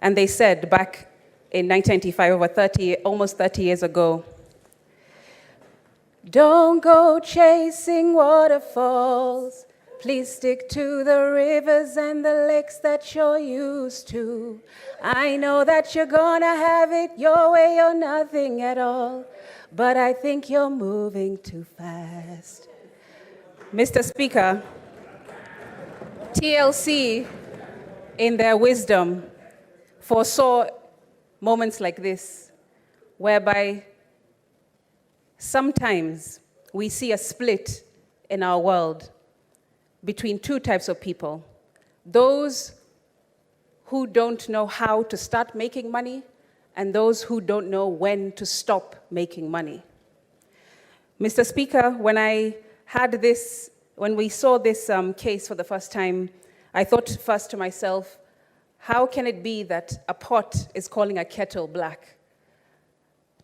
And they said back in 1995, over 30, almost 30 years ago, "Don't go chasing waterfalls. Please stick to the rivers and the lakes that you're used to. I know that you're gonna have it your way or nothing at all, but I think you're moving too fast." Mr. Speaker, TLC, in their wisdom, foresaw moments like this, whereby sometimes we see a split in our world between two types of people: those who don't know how to start making money, and those who don't know when to stop making money. Mr. Speaker, when we saw this case for the first time, I thought first to myself, how can it be that a pot is calling a kettle black?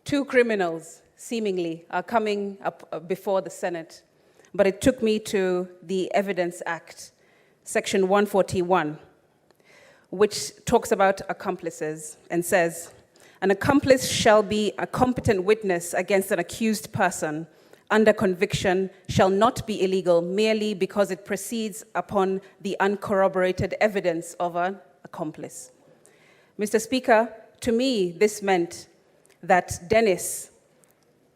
Two criminals, seemingly, are coming up before the Senate. But it took me to the Evidence Act, Section 141, which talks about accomplices and says, "An accomplice shall be a competent witness against an accused person under conviction, shall not be illegal merely because it proceeds upon the uncorroborated evidence of an accomplice." Mr. Speaker, to me, this meant that Dennis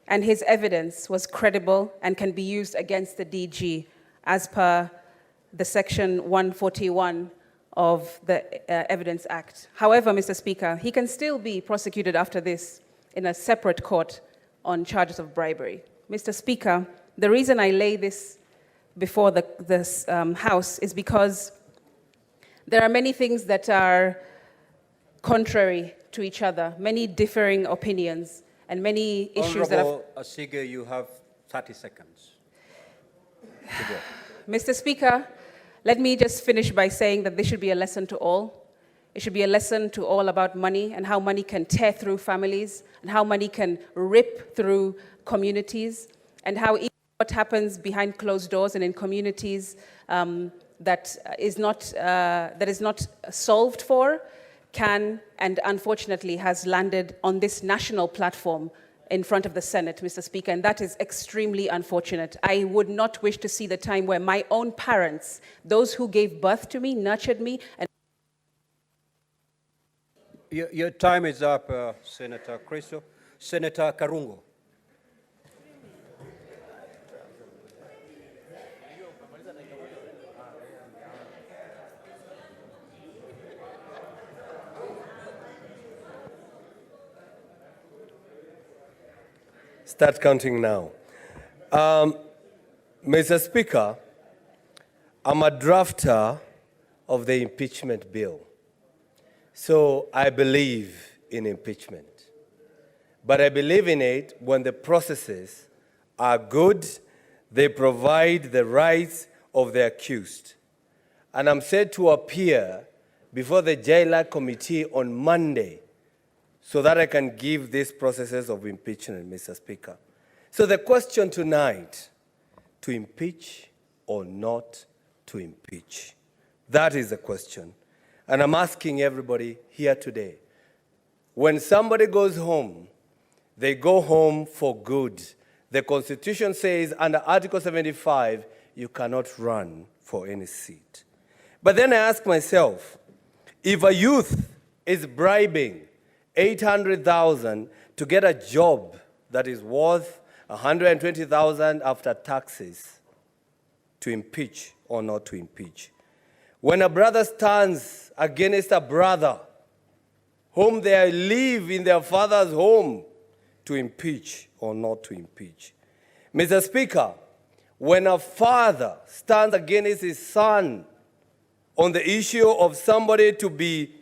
and his evidence was credible and can be used against the DG as per the Section 141 of the Evidence Act. However, Mr. Speaker, he can still be prosecuted after this in a separate court on charges of bribery. Mr. Speaker, the reason I lay this before this House is because there are many things that are contrary to each other, many differing opinions, and many issues that have... Honorable Asige, you have 30 seconds to go. Mr. Speaker, let me just finish by saying that this should be a lesson to all. It should be a lesson to all about money and how money can tear through families and how money can rip through communities and how even what happens behind closed doors and in communities that is not solved for can and unfortunately has landed on this national platform in front of the Senate, Mr. Speaker, and that is extremely unfortunate. I would not wish to see the time where my own parents, those who gave birth to me, nurtured me, and Your time is up, Senator Crystal. Senator Karungo. Start counting now. Mr. Speaker, I'm a drafter of the impeachment bill. So I believe in impeachment. But I believe in it when the processes are good, they provide the rights of the accused. And I'm set to appear before the JLAC committee on Monday so that I can give these processes of impeachment, Mr. Speaker. So the question tonight, to impeach or not to impeach? That is the question. And I'm asking everybody here today, when somebody goes home, they go home for good. The Constitution says under Article 75, you cannot run for any seat. But then I ask myself, if a youth is bribing 800,000 to get a job that is worth 120,000 after taxes, to impeach or not to impeach? When a brother stands against a brother whom they live in their father's home, to impeach or not to impeach? Mr. Speaker, when a father stands against his son on the issue of somebody to be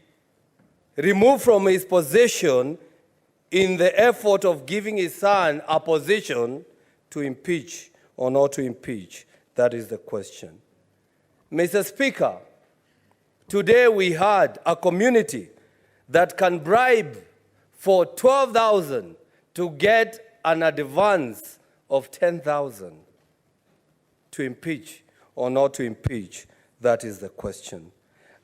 removed from his position in the effort of giving his son a position, to impeach or not to impeach? That is the question. Mr. Speaker, today we had a community that can bribe for 12,000 to get an advance of 10,000. To impeach or not to impeach? That is the question.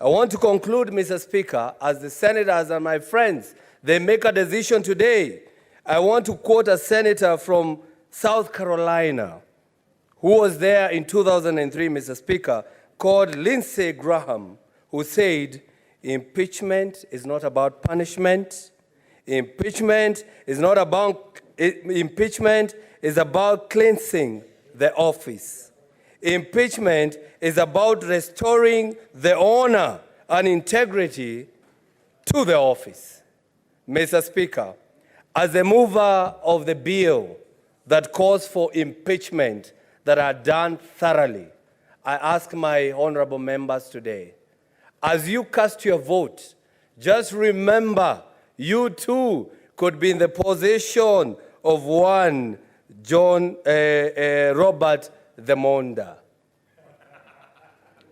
I want to conclude, Mr. Speaker, as the senators and my friends, they make a decision today. I want to quote a senator from South Carolina who was there in 2003, Mr. Speaker, called Lindsey Graham, who said, "Impeachment is not about punishment. Impeachment is not about, impeachment is about cleansing the office. Impeachment is about restoring the honor and integrity to the office." Mr. Speaker, as the mover of the bill that calls for impeachment that are done thoroughly, I ask my honorable members today, as you cast your vote, just remember you too could be in the position of one John Robert the Monda.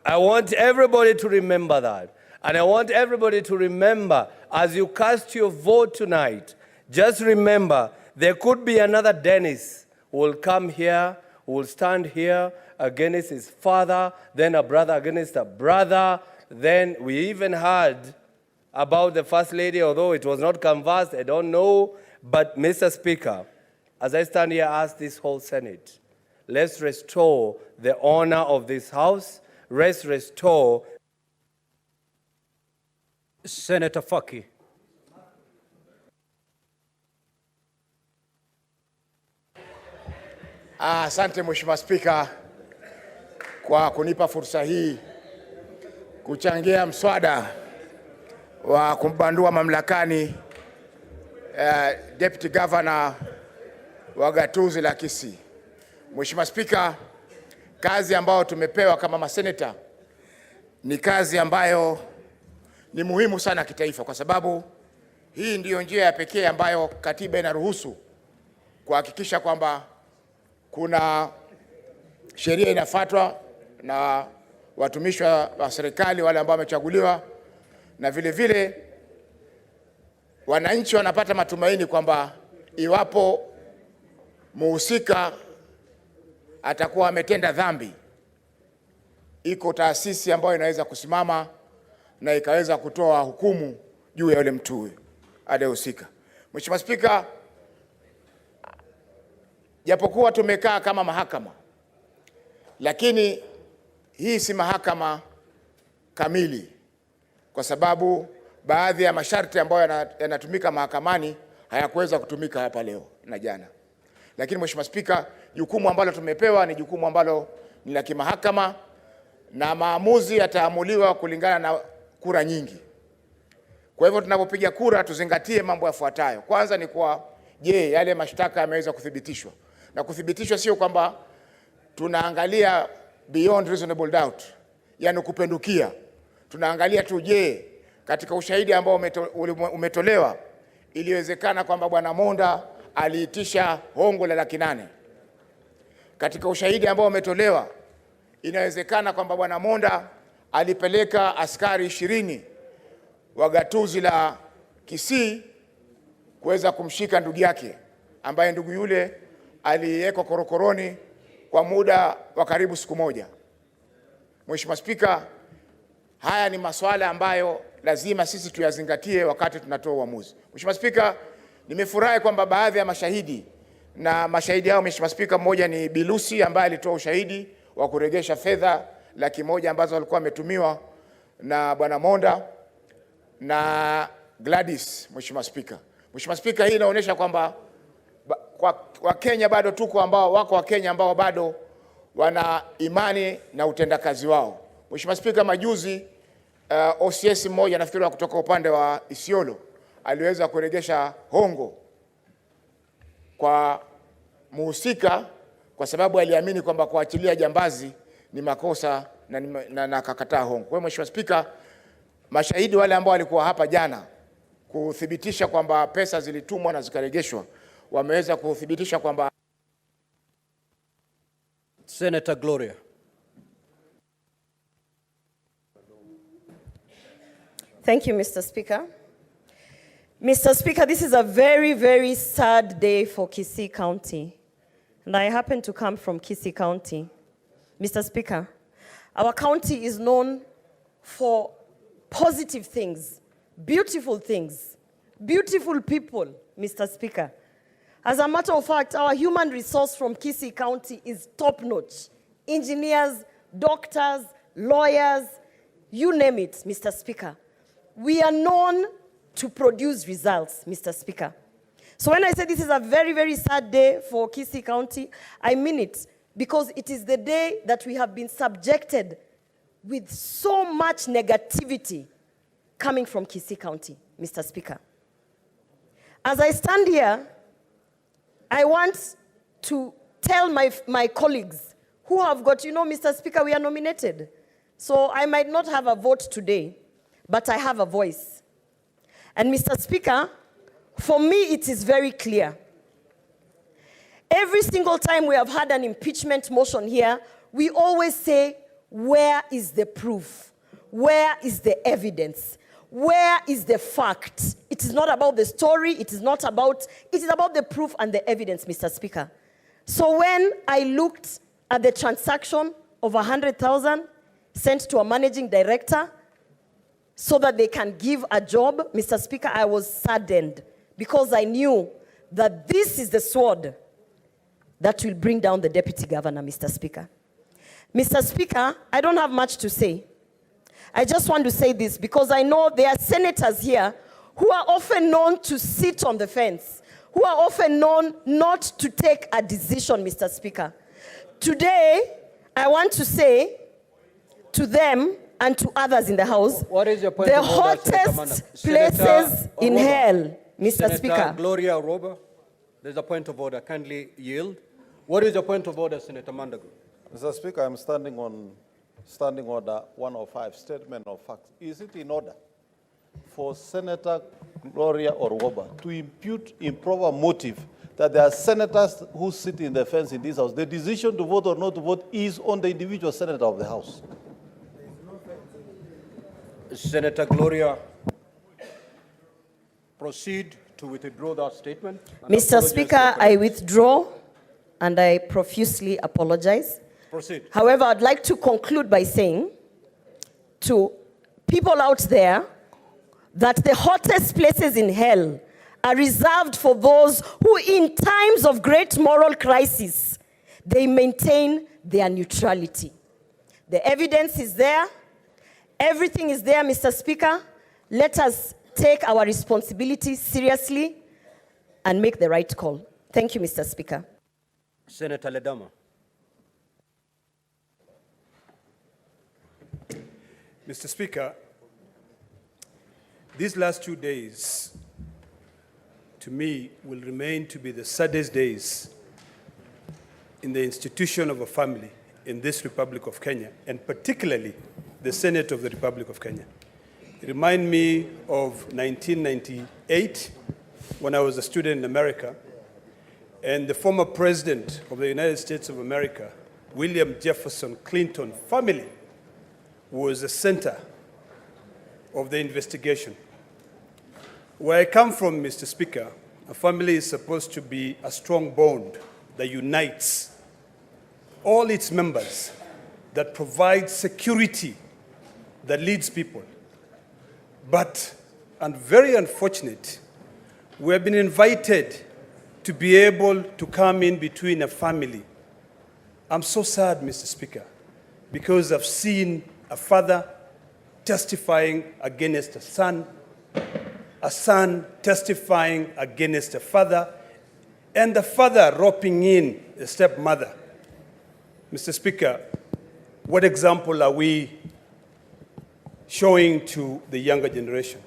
I want everybody to remember that. And I want everybody to remember, as you cast your vote tonight, just remember there could be another Dennis who will come here, who will stand here against his father, then a brother against a brother. Then we even heard about the First Lady, although it was not canvassed, I don't know. But Mr. Speaker, as I stand here, I ask this whole Senate, let's restore the honor of this House. Let's restore Senator Faki. Asante Mheshimiwa Spika kwa kunipa fursa hii kuchangia mswada wa kumbandua mamlakani Deputy Governor wa gatuzi la Kisii. Mheshimiwa Spika, kazi ambayo tumepewa kama maseneta ni kazi ambayo ni muhimu sana kitaifa, kwa sababu hii ndiyo njia ya pekee ambayo katiba inaruhusu kuhakikisha kwamba kuna sheria inafuatwa na watumishi wa serikali wale ambao wamechaguliwa, na vile vile wananchi wanapata matumaini kwamba iwapo muhusika atakuwa ametenda dhambi, iko taasisi ambayo inaweza kusimama na ikaweza kutoa hukumu juu ya yule mtu huyo aliyehusika. Mheshimiwa Spika, japokuwa tumekaa kama mahakama, lakini hii si mahakama kamili, kwa sababu baadhi ya masharti ambayo yanatumika mahakamani hayakuweza kutumika hapa leo na jana. Lakini Mheshimiwa Spika, jukumu ambalo tumepewa ni jukumu ambalo ni la kimahakama na maamuzi yataamuliwa kulingana na kura nyingi. Kwa hivyo tunapopiga kura tuzingatie mambo yafuatayo. Kwanza ni kwa, je, yale mashtaka yameweza kuthibitishwa? Na kuthibitishwa sio kwamba tunaangalia beyond reasonable doubt, yani kupendukia. Tunaangalia tu, je, katika ushahidi ambao umetolewa iliwezekana kwamba Bwana Monda aliitisha hongo la 800,000? Katika ushahidi ambao umetolewa inawezekana kwamba Bwana Monda alipeleka askari 20 wa gatuzi la Kisii kuweza kumshika ndugu yake ambaye ndugu yule aliwekwa korokoroni kwa muda wa karibu siku moja. Mheshimiwa Spika, haya ni masuala ambayo lazima sisi tuyazingatie wakati tunatoa uamuzi. Mheshimiwa Spika, nimefurahi kwamba baadhi ya mashahidi na mashahidi hao, Mheshimiwa Spika, mmoja ni Bilusi ambaye alitoa ushahidi wa kuregesha fedha 100,000 ambazo alikuwa ametumiwa na Bwana Monda na Gladys. Mheshimiwa Spika. Mheshimiwa Spika, hii inaonyesha kwamba kwa Wakenya bado tuko ambao wako Wakenya ambao bado wana imani na utendakazi wao. Mheshimiwa Spika, majuzi OCS mmoja nafikiri kutoka upande wa Isiolo aliweza kuregesha hongo kwa muhusika kwa sababu aliamini kwamba kuachilia jambazi ni makosa na akakataa hongo. Kwa hiyo Mheshimiwa Spika, mashahidi wale ambao walikuwa hapa jana kuthibitisha kwamba pesa zilitumwa na zikaregeshwa wameweza kuthibitisha kwamba Senator Gloria. Thank you, Mr. Speaker. Mr. Speaker, this is a very, very sad day for Kisii County. And I happen to come from Kisii County. Mr. Speaker, our county is known for positive things, beautiful things, beautiful people, Mr. Speaker. As a matter of fact, our human resource from Kisii County is top notch. Engineers, doctors, lawyers, you name it, Mr. Speaker. We are known to produce results, Mr. Speaker. So when I say this is a very, very sad day for Kisii County, I mean it, because it is the day that we have been subjected with so much negativity coming from Kisii County, Mr. Speaker. As I stand here, I want to tell my colleagues who have got, Mr. Speaker, we are nominated. So I might not have a vote today, but I have a voice. And Mr. Speaker, for me, it is very clear. Every single time we have had an impeachment motion here, we always say, where is the proof? Where is the evidence? Where is the fact? It is not about the story. It is not about, it is about the proof and the evidence, Mr. Speaker. So when I looked at the transaction of 100,000 sent to a managing director so that they can give a job, Mr. Speaker, I was saddened because I knew that this is the sword that will bring down the deputy governor, Mr. Speaker. Mr. Speaker, I don't have much to say. I just want to say this because I know there are senators here who are often known to sit on the fence, who are often known not to take a decision, Mr. Speaker. Today, I want to say to them and to others in the House, What is your point the of order, Senator hottest Mandago? Senator places in Orwoba. hell, Mr. Senator Speaker. Gloria Orwoba, there's a point of order. Kindly yield. What is your point of order, Senator Mandago? Mr. Speaker, I'm standing on Standing Order 105, Statement of Facts. Is it in order for Senator Gloria Orwoba to impute improper motive that there are senators who sit in the fence in this House? The decision to vote or not to vote is on the individual senator of the House. Senator Gloria, proceed to withdraw that statement and Mr. apologize to Speaker, the I withdraw and I profusely apologize. Proceed. However, I'd like to conclude by saying to people out there that the hottest places in hell are reserved for those who, in times of great moral crisis, they maintain their neutrality. The evidence is there. Everything is there, Mr. Speaker. Let us take our responsibility seriously and make the right call. Thank you, Mr. Speaker. Senator Ledama. Mr. Speaker, these last 2 days, to me, will remain to be the saddest days in the institution of a family in this Republic of Kenya, and particularly the Senate of the Republic of Kenya. It reminds me of 1998, when I was a student in America, and the former president of the United States of America, William Jefferson Clinton family, was the center of the investigation. Where I come from, Mr. Speaker, a family is supposed to be a strong bond that unites all its members, that provides security, that leads people. But, and very unfortunate, we have been invited to be able to come in between a family. I'm so sad, Mr. Speaker, because I've seen a father testifying against a son testifying against a father, and the father roping in a stepmother. Mr. Speaker, what example are we showing to the younger generation?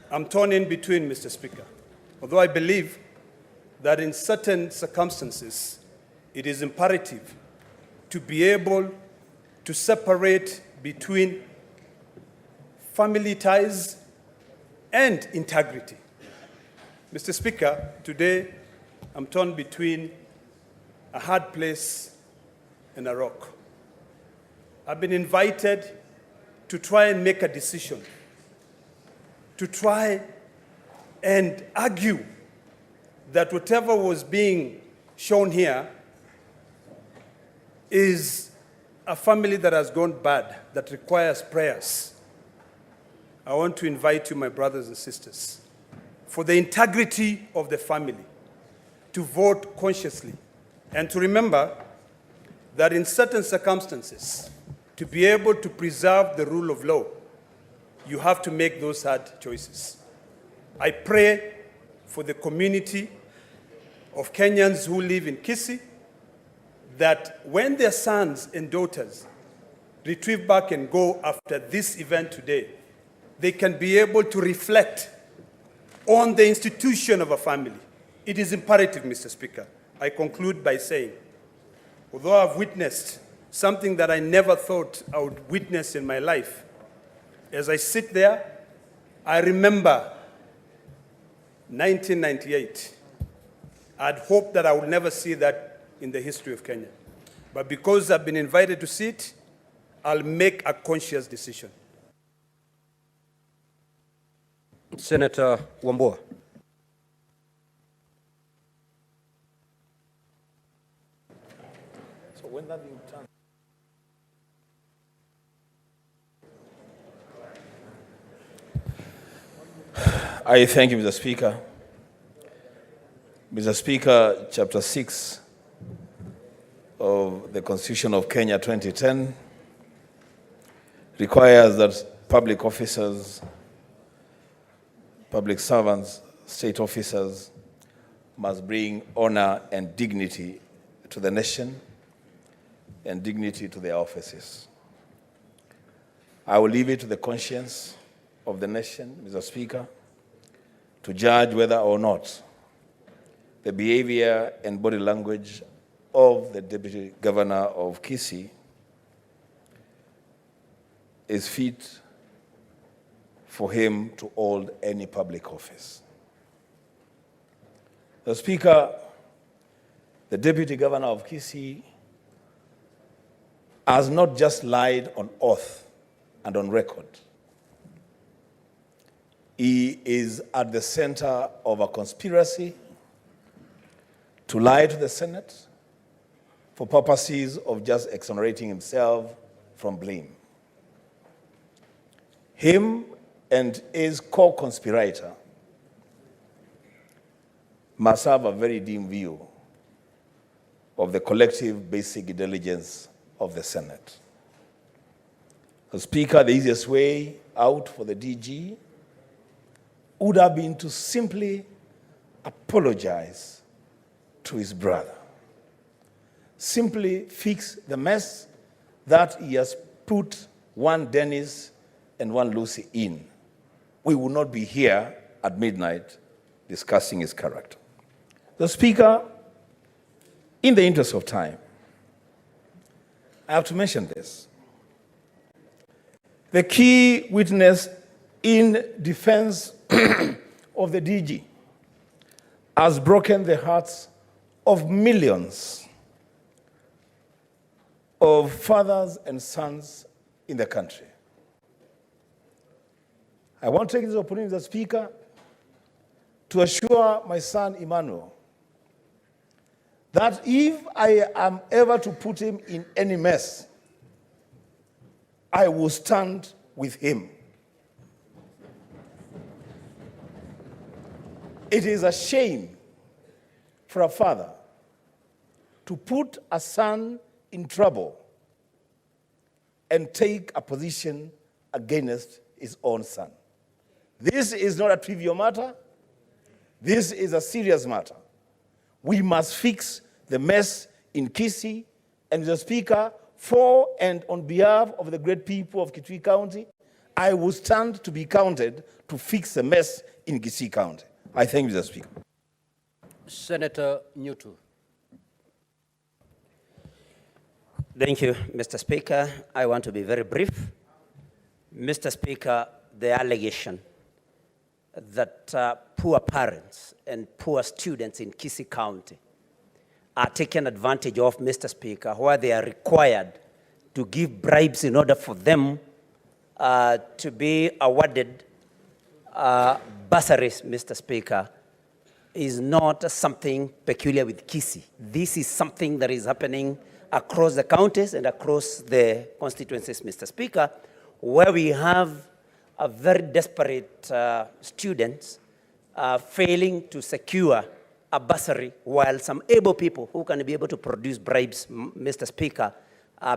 I'm torn in between, Mr. Speaker, although I believe that in certain circumstances, it is imperative to be able to separate between family ties and integrity. Mr. Speaker, today I'm torn between a hard place and a rock. I've been invited to try and make a decision, to try and argue that whatever was being shown here is a family that has gone bad, that requires prayers. I want to invite you, my brothers and sisters, for the integrity of the family, to vote consciously and to remember that in certain circumstances, to be able to preserve the rule of law, you have to make those hard choices. I pray for the community of Kenyans who live in Kisii that when their sons and daughters retrieve back and go after this event today, they can be able to reflect on the institution of a family. It is imperative, Mr. Speaker. I conclude by saying, although I've witnessed something that I never thought I would witness in my life, as I sit there, I remember 1998. I'd hoped that I would never see that in the history of Kenya. But because I've been invited to see it, I'll make a conscious decision. Senator Wambua. So when that thing turns. I thank you, Mr. Speaker. Mr. Speaker, Chapter 6 of the Constitution of Kenya 2010 requires that public officers, public servants, state officers must bring honor and dignity to the nation and dignity to their offices. I will leave it to the conscience of the nation, Mr. Speaker, to judge whether or not the behavior and body language of the Deputy Governor of Kisii is fit for him to hold any public office. The Speaker, the Deputy Governor of Kisii has not just lied on oath and on record. He is at the center of a conspiracy to lie to the Senate for purposes of just exonerating himself from blame. Him and his co-conspirator must have a very dim view of the collective basic intelligence of the Senate. The Speaker, the easiest way out for the DG would have been to simply apologize to his brother. Simply fix the mess that he has put one Dennis and one Lucy in. We will not be here at midnight discussing his character. The Speaker, in the interest of time, I have to mention this. The key witness in defense of the DG has broken the hearts of millions of fathers and sons in the country. I want to take this opportunity, Mr. Speaker, to assure my son Emmanuel that if I am ever to put him in any mess, I will stand with him. It is a shame for a father to put a son in trouble and take a position against his own son. This is not a trivial matter. This is a serious matter. We must fix the mess in Kisii. And Mr. Speaker, for and on behalf of the great people of Kitui County, I will stand to be counted to fix the mess in Kisii County. I thank you, Mr. Speaker. Senator Nyutu. Thank you, Mr. Speaker. I want to be very brief. Mr. Speaker, the allegation that poor parents and poor students in Kisii County are taken advantage of, Mr. Speaker, where they are required to give bribes in order for them to be awarded bursaries, Mr. Speaker, is not something peculiar with Kisii. This is something that is happening across the counties and across the constituencies, Mr. Speaker, where we have very desperate students failing to secure a bursary, while some able people who can be able to produce bribes, Mr. Speaker,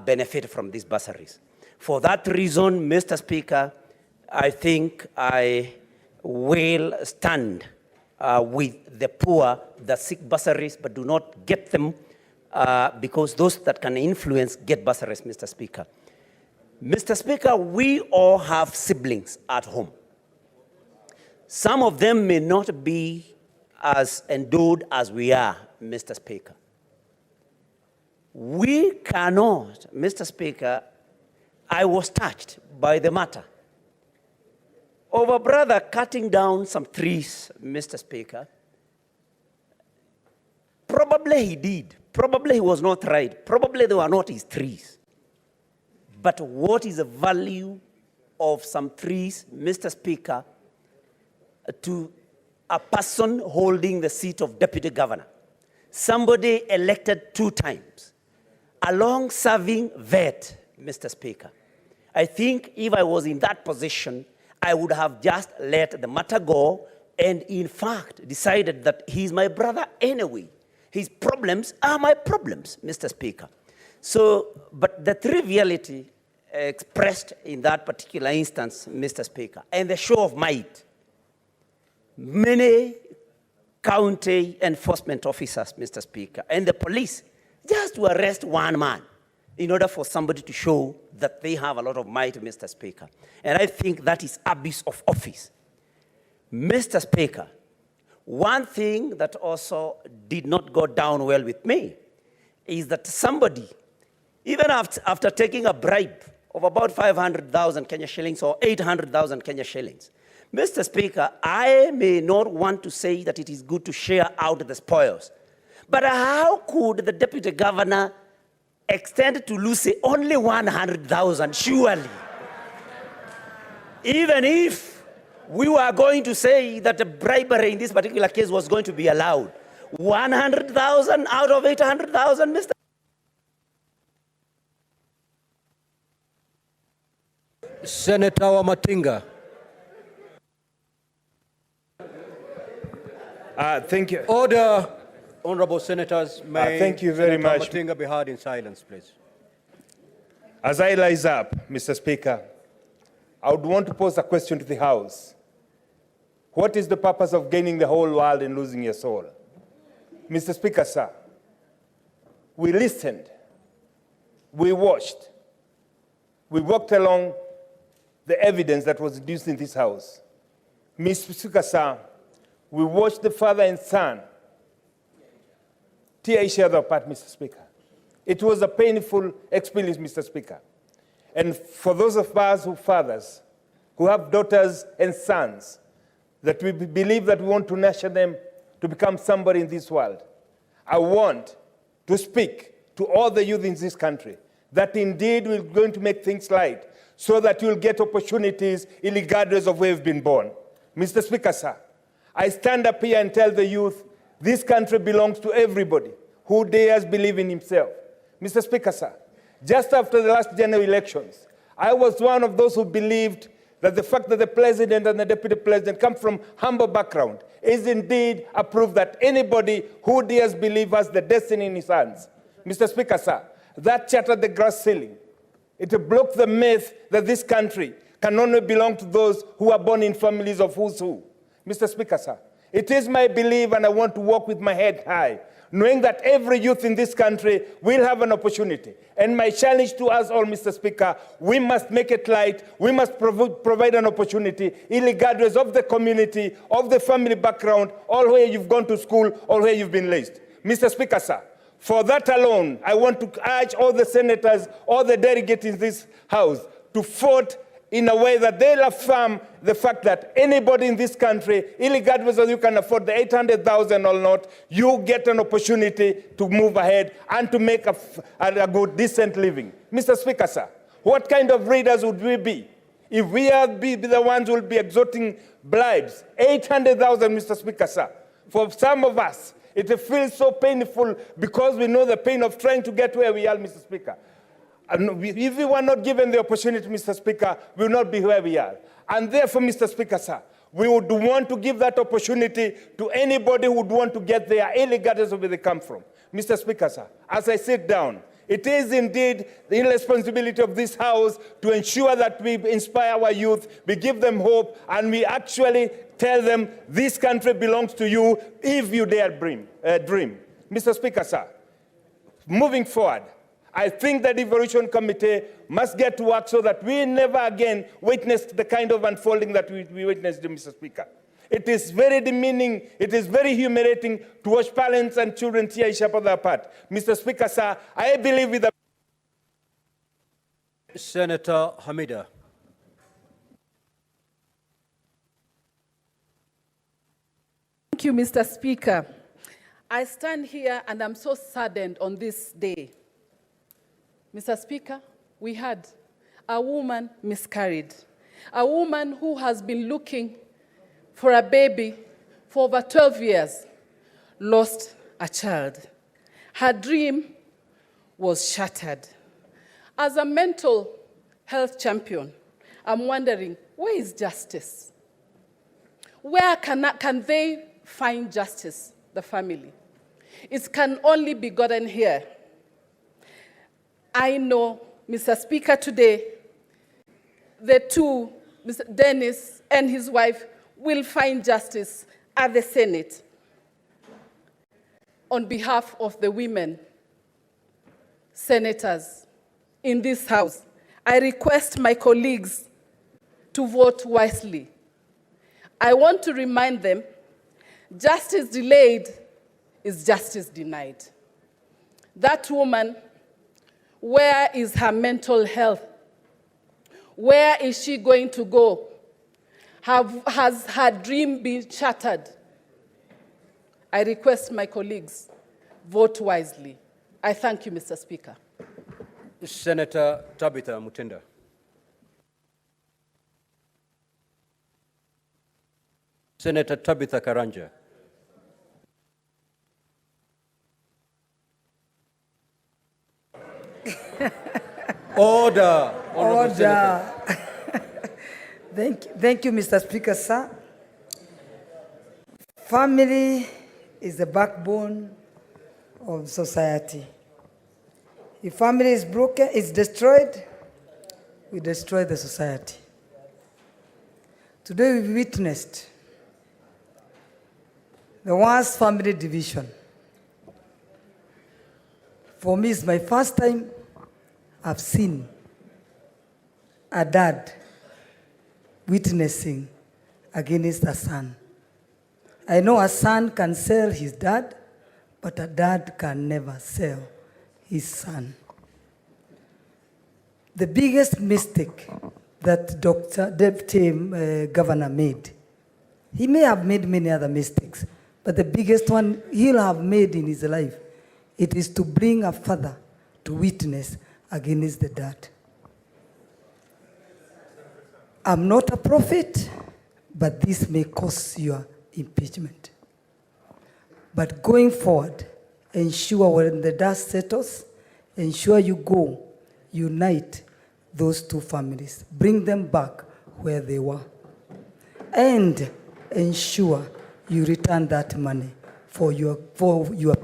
benefit from these bursaries. For that reason, Mr. Speaker, I think I will stand with the poor that seek bursaries but do not get them because those that can influence get bursaries, Mr. Speaker. Mr. Speaker, we all have siblings at home. Some of them may not be as endowed as we are, Mr. Speaker. We cannot, Mr. Speaker, I was touched by the matter of a brother cutting down some trees, Mr. Speaker. Probably he did. Probably he was not right. Probably they were not his trees. But what is the value of some trees, Mr. Speaker, to a person holding the seat of deputy governor? Somebody elected 2 times, a long-serving vet, Mr. Speaker. I think if I was in that position, I would have just let the matter go and, in fact, decided that he's my brother anyway. His problems are my problems, Mr. Speaker. But the triviality expressed in that particular instance, Mr. Speaker, and the show of might, many county enforcement officers, Mr. Speaker, and the police, just to arrest one man in order for somebody to show that they have a lot of might, Mr. Speaker. And I think that is abuse of office. Mr. Speaker, one thing that also did not go down well with me is that somebody, even after taking a bribe of about 500,000 Kenya shillings or 800,000 Kenya shillings, Mr. Speaker, I may not want to say that it is good to share out the spoils, but how could the deputy governor extend to Lucy only 100,000, surely? Even if we were going to say that the bribery in this particular case was going to be allowed, 100,000 out of 800,000, Mr. Senator Wamatinga. Thank you. Order, honorable senators. May Thank you very Senator much. Wamatinga be heard in silence, please. As I rise up, Mr. Speaker, I would want to pose a question to the House. What is the purpose of gaining the whole world and losing your soul? Mr. Speaker, sir, we listened, we watched, we walked along the evidence that was produced in this House. Mr. Speaker, sir, we watched the father and son tear each other apart, Mr. Speaker. It was a painful experience, Mr. Speaker. And for those of us who fathers, who have daughters and sons, that we believe that we want to nurture them to become somebody in this world, I want to speak to all the youth in this country that indeed we're going to make things right so that you'll get opportunities regardless of where you've been born. Mr. Speaker, sir, I stand up here and tell the youth this country belongs to everybody who dares believe in himself. Mr. Speaker, sir, just after the last general elections, I was one of those who believed that the fact that the president and the deputy president come from humble background is indeed a proof that anybody who dares believe has the destiny in his hands. Mr. Speaker, sir, that shattered the glass ceiling. It broke the myth that this country can only belong to those who are born in families of who's who. Mr. Speaker, sir, it is my belief, and I want to walk with my head high, knowing that every youth in this country will have an opportunity. And my challenge to us all, Mr. Speaker, we must make it light. We must provide an opportunity, regardless of the community, of the family background, or where you've gone to school, or where you've been raised. Mr. Speaker, sir, for that alone, I want to urge all the senators, all the delegates in this House to vote in a way that they'll affirm the fact that anybody in this country, irregardless whether you can afford the 800,000 or not, you get an opportunity to move ahead and to make a good, decent living. Mr. Speaker, sir, what kind of leaders would we be if we are be the ones who will be extorting bribes? 800,000, Mr. Speaker, sir. For some of us, it feels so painful because we know the pain of trying to get where we are, Mr. Speaker. And if we were not given the opportunity, Mr. Speaker, we will not be where we are. And therefore, Mr. Speaker, sir, we would want to give that opportunity to anybody who would want to get there, irregardless of where they come from. Mr. Speaker, sir, as I sit down, it is indeed the responsibility of this House to ensure that we inspire our youth, we give them hope, and we actually tell them this country belongs to you if you dare dream. Mr. Speaker, sir, moving forward, I think that the Devolution Committee must get to work so that we never again witness the kind of unfolding that we witnessed, Mr. Speaker. It is very demeaning, it is very humiliating to watch parents and children tear each other apart. Mr. Speaker, sir, I believe with the Senator Hamida. Thank you, Mr. Speaker. I stand here and I'm so saddened on this day. Mr. Speaker, we had a woman miscarried, a woman who has been looking for a baby for over 12 years, lost a child. Her dream was shattered. As a mental health champion, I'm wondering, where is justice? Where can they find justice, the family? It can only be gotten here. I know, Mr. Speaker, today, the two, Mr. Dennis and his wife, will find justice at the Senate on behalf of the women senators in this House. I request my colleagues to vote wisely. I want to remind them, justice delayed is justice denied. That woman, where is her mental health? Where is she going to go? Has her dream been shattered? I request my colleagues, vote wisely. I thank you, Mr. Speaker. Senator Tabitha Mutinda. Senator Tabitha Karanja. Order, Honorable Senator. Order. Thank you, Mr. Speaker, sir. Family is the backbone of society. If family is broken, is destroyed, we destroy the society. Today we witnessed the worst family division. For me, it's my first time I've seen a dad witnessing against a son. I know a son can sell his dad, but a dad can never sell his son. The biggest mistake that Dr. Deputy Governor made, he may have made many other mistakes, but the biggest one he'll have made in his life, it is to bring a father to witness against the dad. I'm not a prophet, but this may cause your impeachment. But going forward, ensure when the dust settles, ensure you go, unite those two families, bring them back where they were, and ensure you return that money for your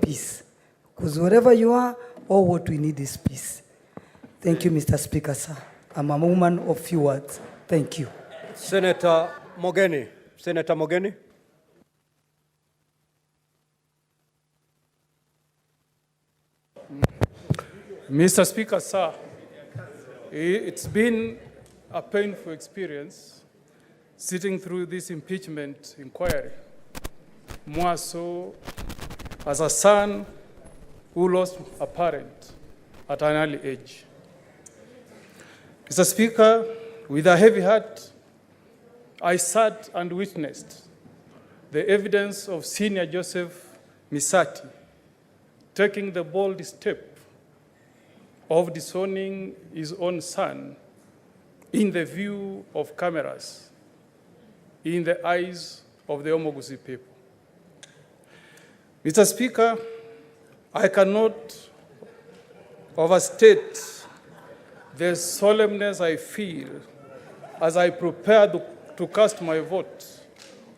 peace. Because wherever you are, all what we need is peace. Thank you, Mr. Speaker, sir. I'm a woman of few words. Thank you. Senator Mogeni. Senator Mogeni. Mr. Speaker, sir, it's been a painful experience sitting through this impeachment inquiry, more so as a son who lost a parent at an early age. Mr. Speaker, with a heavy heart, I sat and witnessed the evidence of Senior Joseph Misati taking the bold step of disowning his own son in the view of cameras, in the eyes of the Omogusii people. Mr. Speaker, I cannot overstate the solemnness I feel as I prepare to cast my vote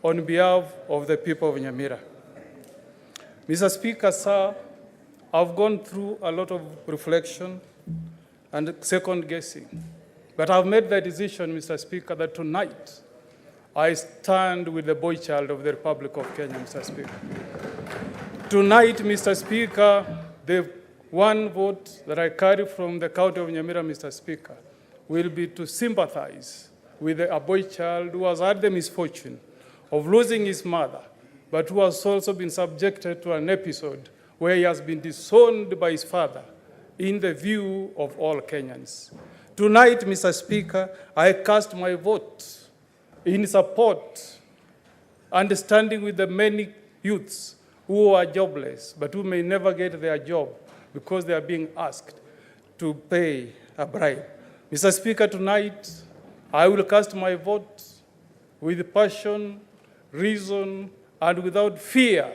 on behalf of the people of Nyamira. Mr. Speaker, sir, I've gone through a lot of reflection and second guessing, but I've made the decision, Mr. Speaker, that tonight I stand with the boy child of the Republic of Kenya, Mr. Speaker. Tonight, Mr. Speaker, the one vote that I carry from the county of Nyamira, Mr. Speaker, will be to sympathize with a boy child who has had the misfortune of losing his mother, but who has also been subjected to an episode where he has been disowned by his father in the view of all Kenyans. Tonight, Mr. Speaker, I cast my vote in support and standing with the many youths who are jobless, but who may never get their job because they are being asked to pay a bribe. Mr. Speaker, tonight, I will cast my vote with passion, reason, and without fear,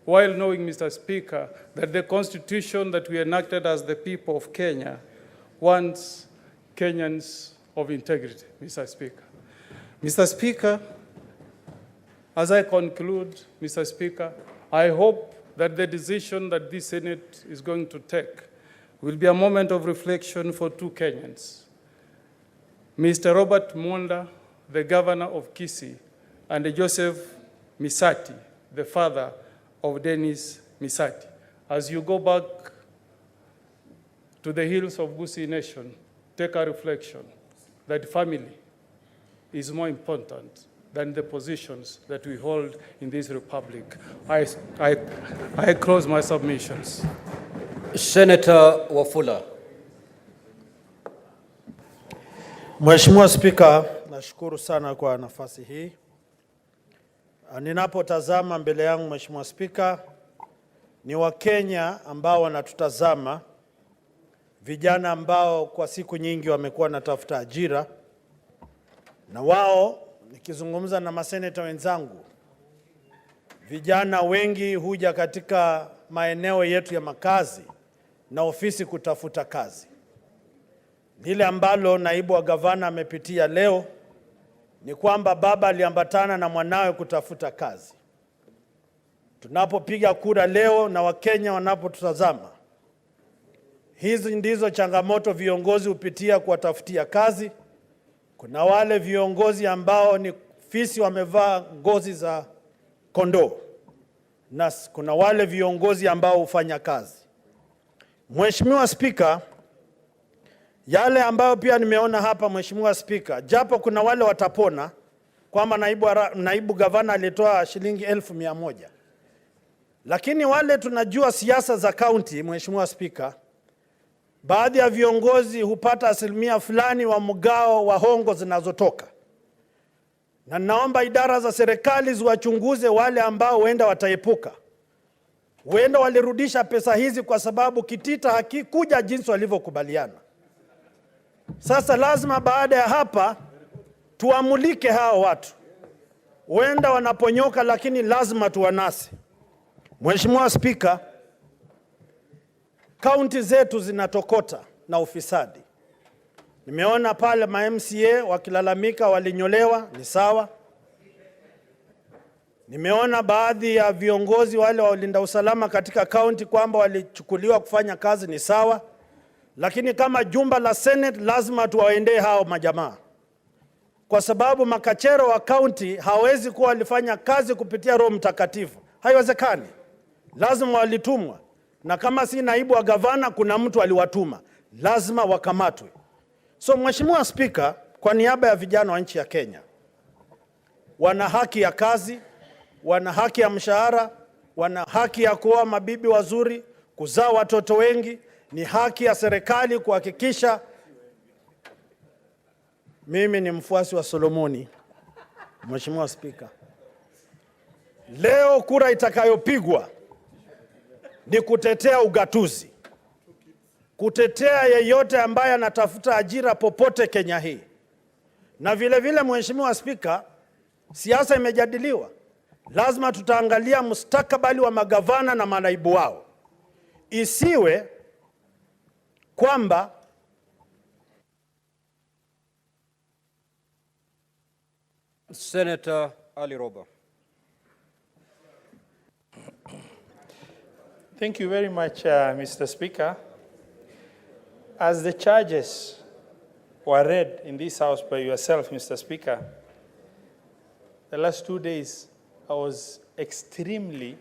while knowing, Mr. Speaker, that the constitution that we enacted as the people of Kenya wants Kenyans of integrity, Mr. Speaker. Mr. Speaker, as I conclude, Mr. Speaker, I hope that the decision that this Senate is going to take will be a moment of reflection for two Kenyans. Mr. Robert Monda, the governor of Kisii, and Joseph Misati, the father of Dennis Misati. As you go back to the hills of Gusii Nation, take a reflection that family is more important than the positions that we hold in this republic. I close my submissions. Senator Wafula. Mheshimiwa Spika, nashukuru sana kwa nafasi hii. Ninapotazama mbele yangu, Mheshimiwa Spika, ni Wakenya ambao wanatutazama, vijana ambao kwa siku nyingi wamekuwa wanatafuta ajira, na wao, nikizungumza na maseneta wenzangu, vijana wengi huja katika maeneo yetu ya makazi na ofisi kutafuta kazi. Lile ambalo naibu wa gavana amepitia leo ni kwamba baba aliambatana na mwanawe kutafuta kazi. Tunapopiga kura leo na Wakenya wanapotutazama, hizi ndizo changamoto viongozi hupitia kuwatafutia kazi. Kuna wale viongozi ambao ni fisi wamevaa ngozi za kondoo, na kuna wale viongozi ambao hufanya kazi. Mheshimiwa Spika, yale ambayo pia nimeona hapa Mheshimiwa Spika, japo kuna wale watapona kwamba naibu gavana alitoa shilingi 100,000, lakini wale tunajua siasa za kaunti, Mheshimiwa Spika, baadhi ya viongozi hupata asilimia fulani wa mgao wa hongo zinazotoka, na naomba idara za serikali ziwachunguze wale ambao huenda wataepuka, huenda walirudisha pesa hizi kwa sababu kitita hakikuja jinsi walivyokubaliana. Sasa lazima baada ya hapa tuamulike hao watu, huenda wanaponyoka, lakini lazima tuwanase. Mheshimiwa Spika, kaunti zetu zinatokota na ufisadi. Nimeona pale ma MCA wakilalamika walinyolewa, ni sawa. Nimeona baadhi ya viongozi wale wa walinda usalama katika kaunti kwamba walichukuliwa kufanya kazi, ni sawa. Lakini kama jumba la Senate lazima tuwaendee hao majamaa, kwa sababu makachero wa kaunti hawezi kuwa walifanya kazi kupitia Roho Mtakatifu, haiwezekani. Lazima walitumwa, na kama si naibu wa gavana, kuna mtu aliwatuma, lazima wakamatwe. So Mheshimiwa Spika, kwa niaba ya vijana wa nchi ya Kenya, wana haki ya kazi, wana haki ya mshahara, wana haki ya kuoa mabibi wazuri, kuzaa watoto wengi. Ni haki ya serikali kuhakikisha. Mimi ni mfuasi wa Solomoni, Mheshimiwa Spika. Leo kura itakayopigwa ni kutetea ugatuzi, kutetea yeyote ambaye anatafuta ajira popote Kenya hii. Na vile vile, Mheshimiwa Spika, siasa imejadiliwa, lazima tutaangalia mustakabali wa magavana na manaibu wao, isiwe kwamba Senator Ali Roba. Thank you very much, Mr. Speaker. As the charges were read in this House by yourself, Mr. Speaker, the last 2 days I was extremely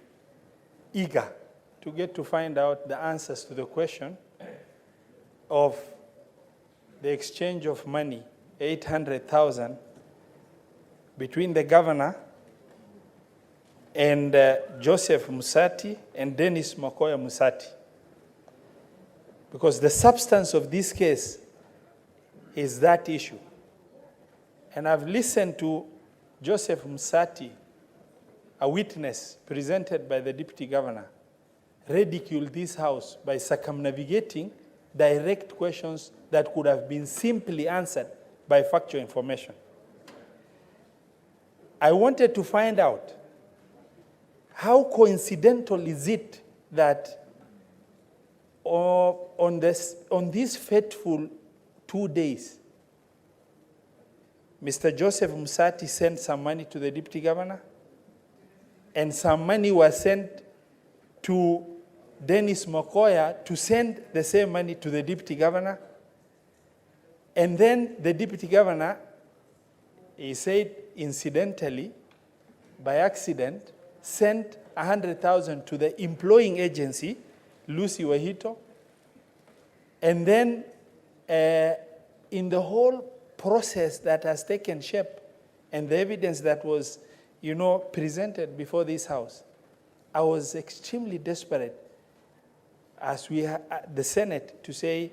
eager to get to find out the answers to the question of the exchange of money, 800,000, between the governor and Joseph Musati and Dennis Makoya Musati. Because the substance of this case is that issue. And I've listened to Joseph Musati, a witness presented by the deputy governor, ridicule this house by circumnavigating direct questions that could have been simply answered by factual information. I wanted to find out how coincidental is it that on these fateful 2 days, Mr. Joseph Musati sent some money to the deputy governor, and some money was sent to Dennis Makoya to send the same money to the deputy governor. And then the deputy governor, he said, incidentally, by accident, sent 100,000 to the employing agency, Lucy Wahito. And then in the whole process that has taken shape and the evidence that was, you know, presented before this house, I was extremely desperate as we, the Senate, to say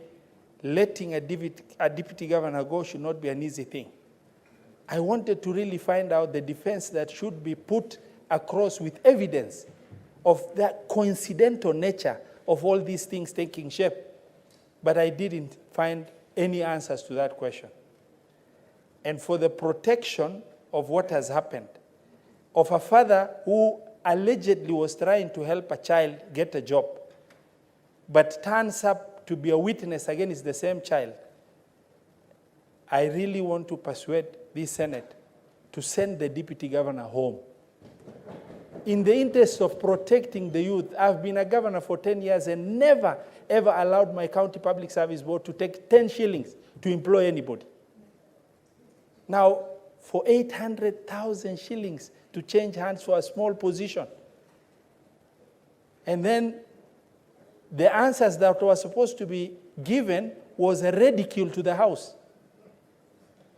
letting a deputy governor go should not be an easy thing. I wanted to really find out the defense that should be put across with evidence of that coincidental nature of all these things taking shape. But I didn't find any answers to that question. And for the protection of what has happened, of a father who allegedly was trying to help a child get a job, but turns up to be a witness against the same child, I really want to persuade this Senate to send the deputy governor home. In the interest of protecting the youth, I've been a governor for 10 years and never, ever allowed my county public service board to take 10 shillings to employ anybody. Now, for 800,000 shillings to change hands for a small position. And then the answers that were supposed to be given was a ridicule to the house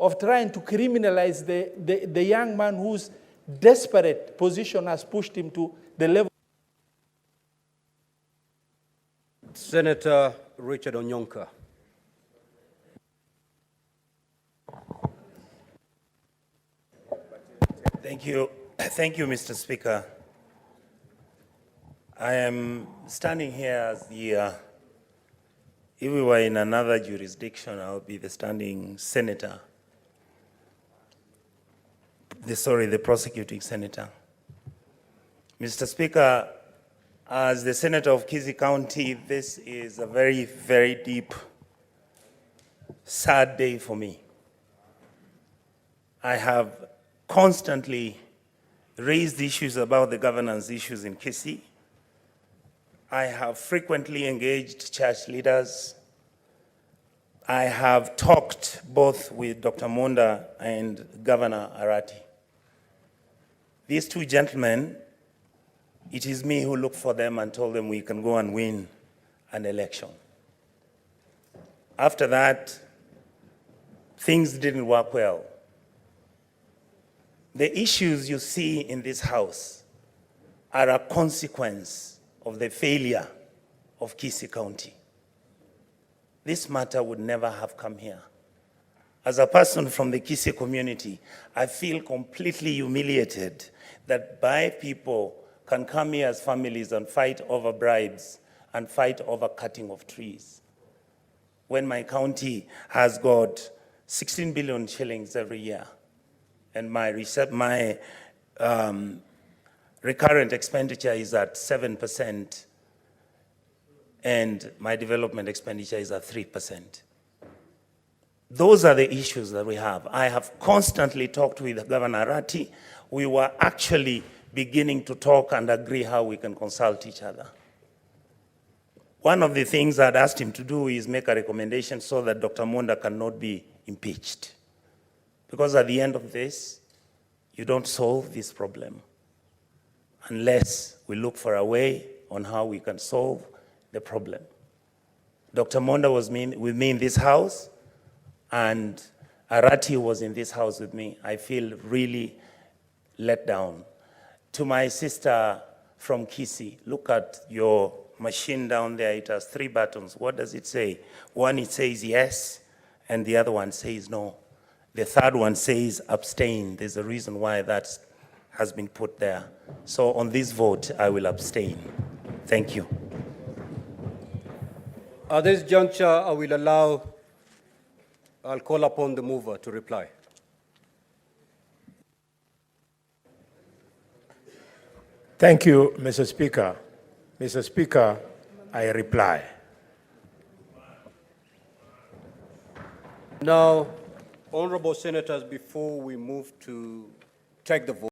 of trying to criminalize the young man whose desperate position has pushed him to the level. Senator Richard Onyonka. Thank you. Thank you, Mr. Speaker. I am standing here as the, if we were in another jurisdiction, I would be the standing senator. The prosecuting senator. Mr. Speaker, as the senator of Kisii County, this is a very, very deep, sad day for me. I have constantly raised issues about the governance issues in Kisii. I have frequently engaged church leaders. I have talked both with Dr. Monda and Governor Arati. These two gentlemen, it is me who looked for them and told them we can go and win an election. After that, things didn't work well. The issues you see in this house are a consequence of the failure of Kisii County. This matter would never have come here. As a person from the Kisii community, I feel completely humiliated that my people can come here as families and fight over bribes and fight over cutting of trees. When my county has got 16 billion shillings every year, and my recurrent expenditure is at 7%, and my development expenditure is at 3%. Those are the issues that we have. I have constantly talked with Governor Arati. We were actually beginning to talk and agree how we can consult each other. One of the things I'd asked him to do is make a recommendation so that Dr. Monda cannot be impeached. Because at the end of this, you don't solve this problem unless we look for a way on how we can solve the problem. Dr. Monda was with me in this house, and Arati was in this house with me. I feel really let down. To my sister from Kisii, look at your machine down there. It has 3 buttons. What does it say? One, it says yes, and the other one says no. The third one says abstain. There's a reason why that has been put there. So on this vote, I will abstain. Thank you. At this juncture, I will allow, I'll call upon the mover to reply. Thank you, Mr. Speaker. Mr. Speaker, I reply. Now, honorable senators, before we move to take the vote,